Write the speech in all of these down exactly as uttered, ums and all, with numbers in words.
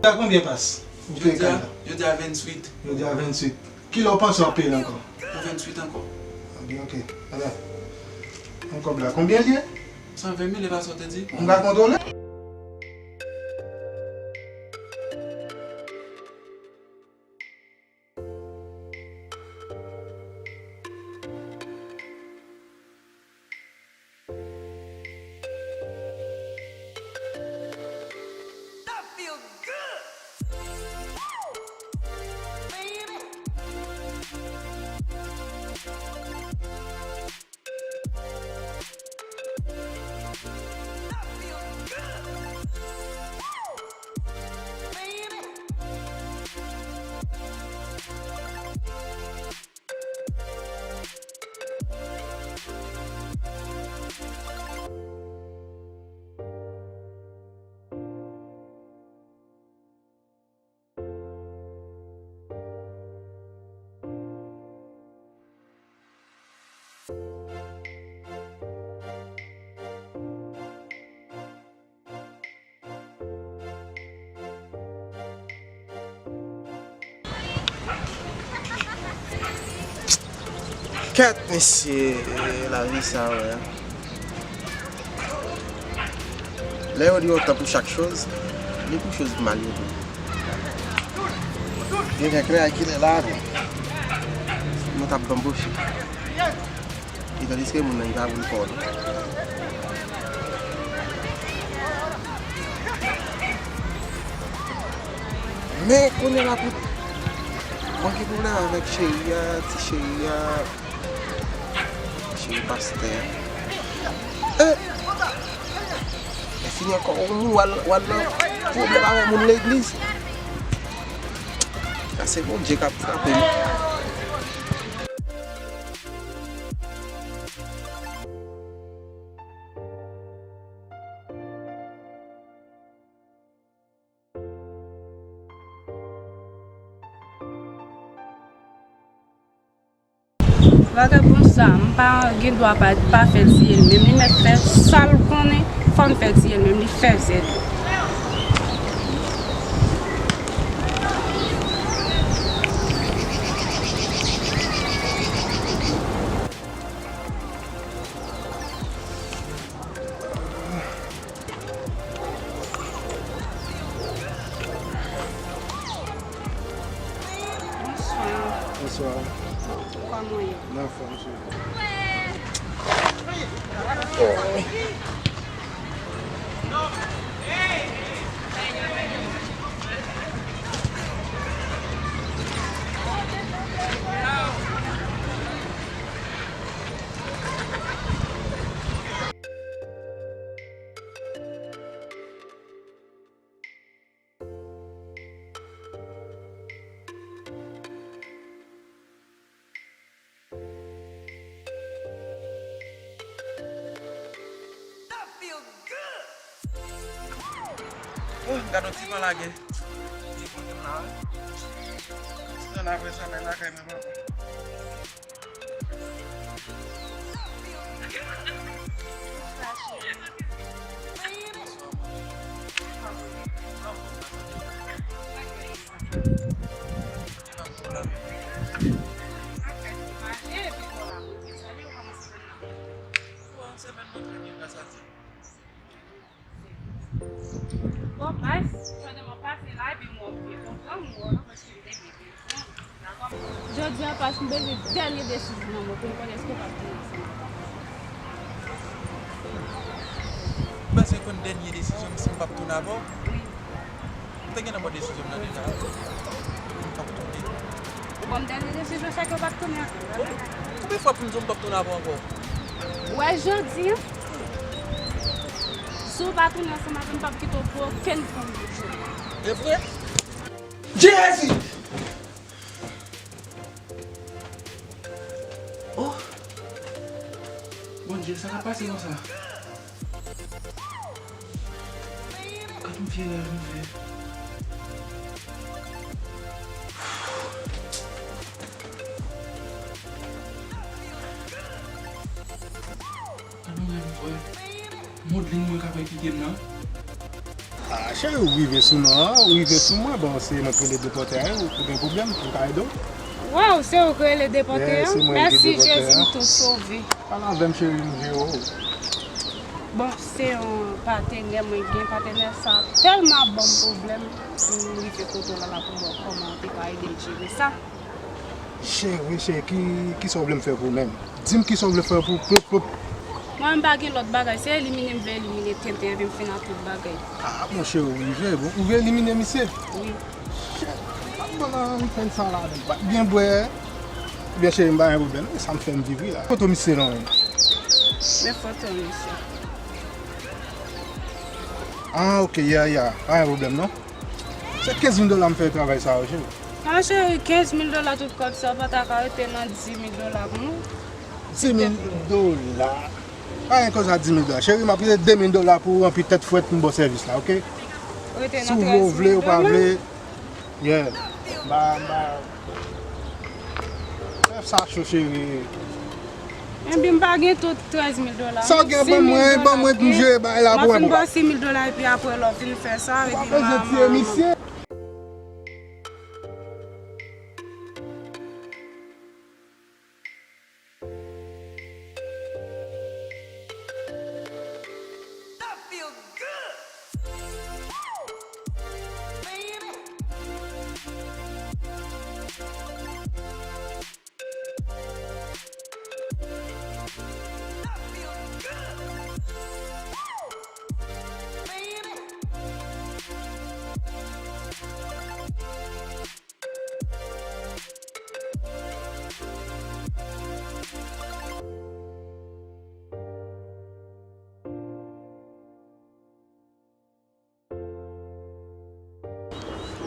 Sa konbyen pas? Ou peye kay la? Jodi a venntuit. Jodi a venntuit. Kilè w panse w ap peye l ankò? Pou venntuit ankò. Ah, byen, ok. Ala. Yon kòb la. Konbyen l ye? San ven mil, e pa sa w te di? M ka kontwole? Kèt, mesye, lavi sa, wè. Lè yo di otan pou chak choz, ni pou choz mal yo tou. Gen kèk rèy ki lè la, bon. Nou t ap anboche. E tandiske moun nan, li pa vle kò l. Men kounye a la pou mwen gen pwoblèm avèk cheri a, ti cheri a, cheri pastè a. Eh! Lè fini ankò, yon moun w al, w al nan pwoblèm avèk moun legliz. Sa se Bondye k ap frape m. Vagabon sa, m pa gen dwa pa, pa fè l tiye l menm. Li mèt fè sa l konnen, fò m fè l tiye l menm. Li fèzè tou. Bonswa. Bonswa. Kòman w ye? Anfòm, cheri. Oh, gade yon ti van lage. Li kote m la, wi. Ti van apre sa, men lakay mwen, papa. Bon, guys, pandan m ap pase la, epi m wè w vle konprann, m wè w nan pòch m te mete. Jodi a, pas, m bezwen dènye desizyon nan men w pou m konnen èske w p ap tounen ansanm avè m. Ou panse konn dènye desizyon m si m p ap tounen avè w? Wi. M te gentan pran desizyon m nan deja. M p ap tounen. Ou ban m dènye desizyon, sa ke w p ap tounen ankò. Bon, konbyen fwa pou m di w m p ap tounen avè w ankò? Ou wè jodi a, si w pa tounen ansanm avè m, m p ap kite w pou okenn fanm nan jodi a. E vre? Jezi! Oh! Bondye, sa k ap pase konsa? Gad yon vye rèv m fè. Gad yon rèv m fè. Modlin mwen k ap kite m nan. Ah, cheri, ou rive sou non an, ou rive sou mwen. Bon, se mwen ki rele depòtè a, ou gen pwoblèm, m ka ede w? Waw, se ou ki rele depòtè an? Mèsi Jezi, m tou sove. Pale avè m, cheri, m jere w. Bon, se yon patenè mwen gen. Patenè sa tèlman ban m pwoblèm, m rive kote w la, la pou m wè kòman ou te ka ede m jere sa. Cheri, cheri, ki, kisa w vle m fè pou ou menm? Di m kisa w vle fè pou, pou, pou. Mwen, m pa gen lòt bagay. Se elimine m vle elimine tenten, epi m fin ak tout bagay. Ah, monchè, ou rive, bon, ou vle elimine misye? Wi. Shit, m ap ban nan weekend sa la, menm pa byen bwè. Ebyen, cheri, m pa gen pwoblèm, e sa m fè m viv wi la. Foto misye non, menm. Men foto misye. Ah, ok, ya, ya. Pa gen pwoblèm, non. Se kenz mil dola m fè travay sa yo, cheri. Ah, cheri, kenz mil dola tout kòb sa, ou pa ta ka rete nan dis mil dola pou nou? Dis mil dola? Pa gen koze a dis mil dola. Cheri, m ap rete de mil dola pou ou ranpli tèt frèt pou m ba w sèvis la, ok? Si w vle, ou pa vle. Yeah. Ba, ba. Fè sa cho, cheri. Enben, m pa gen tout trèz mil dola. Sa w gen ban mwen, ban mwen pou m jere bagay la pou mwen, papa. M ap fin ba w sis mil dola, epi apre lè w fin fè sa, epi m a, m a, m a.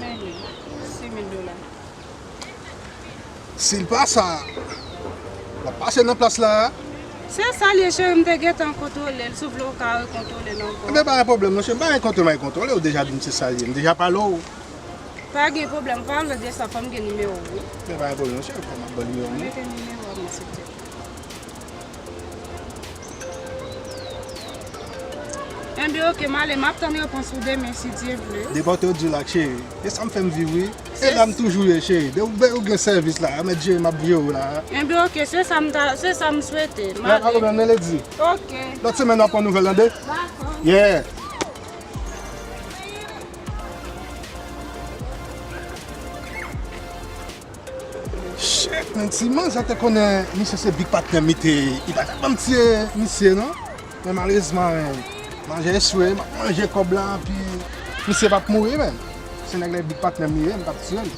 Men li, sis mil dola. Si l pa sa, l ap pase nan plas la a. Se sa l ye, cheri, m te gentan kontwole l. Si w vle, w ka rekontwole l ankò. Enben, pa gen pwoblèm, non, cheri. M pa gen kontwole, m al kontwole. Ou deja di m se sa l ye. M deja pale w. Pa gen pwoblèm, palan de sa, fò m gen nimewo w, wi. Enben, pa gen pwoblèm, non, cheri. Fò m ap ba w nimewo m. Mete nimewo w, men, silvouplè. Enben, ok, m ale, m ap tann repons ou demen, si Dye vle. Depòte w di w la, cheri. E sa m fè m viv, wi. E la m toujou ye, cheri. Depi w gen sèvis la, mèt jere m ap jere w la. Enben, ok, se sa m ta, se sa m swete. M ale. Pa pwoblèm, men ledi. Ok. Lòt semèn, w ap pran nouvèl, tande? Dakò. Yeah. Shit, man, si manzè te konnen misye se big patnè m li te ye, li pa t ap ban m tiye misye, non. Men malerezman, men, manzè eswere, m ap manje kòb la, epi misye p ap mouri, men. Se nèg la big patnè m li ye, m p ap tiye l.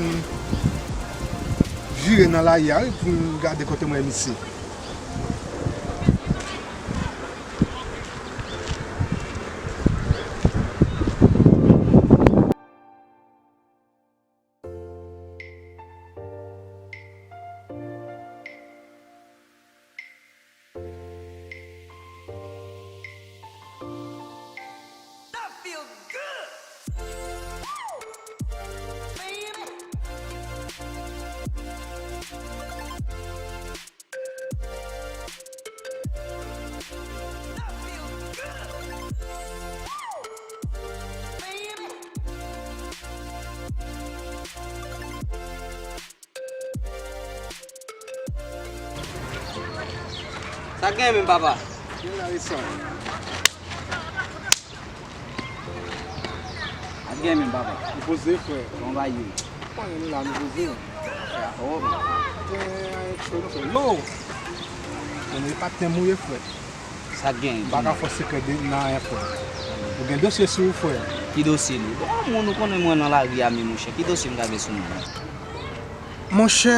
M vire nan lari a, wi, pou m gade kote m wè misye. Sa gen menm, papa? Gen la, e sa. Sa gen menm, papa? Nou poze, frè. Bon bagay. Konnen nou la, nou poze. Sa fò. Gen anyen cho, nou fè. Yo! Konnen patnè m ou ye, frè. Sa gen? M pa ka fè w sekrè de nan anyen, frè. Ou gen dosye sou ou, frè. Ki dosye li? Bon, moun ou konnen mwen nan lari a, men monchè, ki dosye m ka gen sou mwen? Monchè,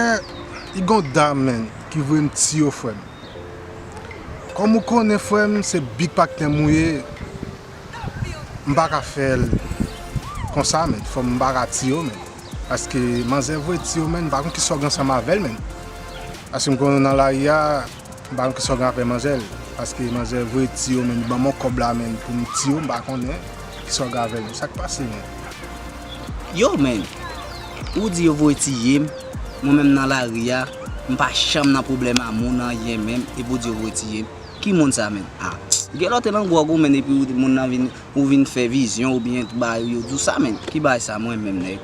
li gon dam, menn, ki voye m tiye w, frè m. Kòm ou konnen, frè m, se big patnè m ou ye, m pa ka fè l konsa, menn. Fò m pa ka tiye w, menn. Paske manzè voye tiye w, menn, m pa konn kisa w gen ansanm avè l, menn. Paske m konnen w nan lari a, m pa konn kisa w gen avè manzè l. Paske manzè voye tiye w, menn, li ban m yon kòb la, menn, pou m tiye w, m pa konnen kisa w gen avè l. Sa k pase, menn? Yo, menn, ou di yo voye tiye m, mwen menm nan lari a, m pa janm nan pwoblèm a moun, anyen menm, epi ou di yo voye tiye m. Ki moun sa menm? Ah, Gen lè w te nan gwòg ou menm epi ou- moun nan vin, ou vin fè vizyon oubyen bagay ou, yo di w sa menm. Ki bagay sa mwen menm nèg?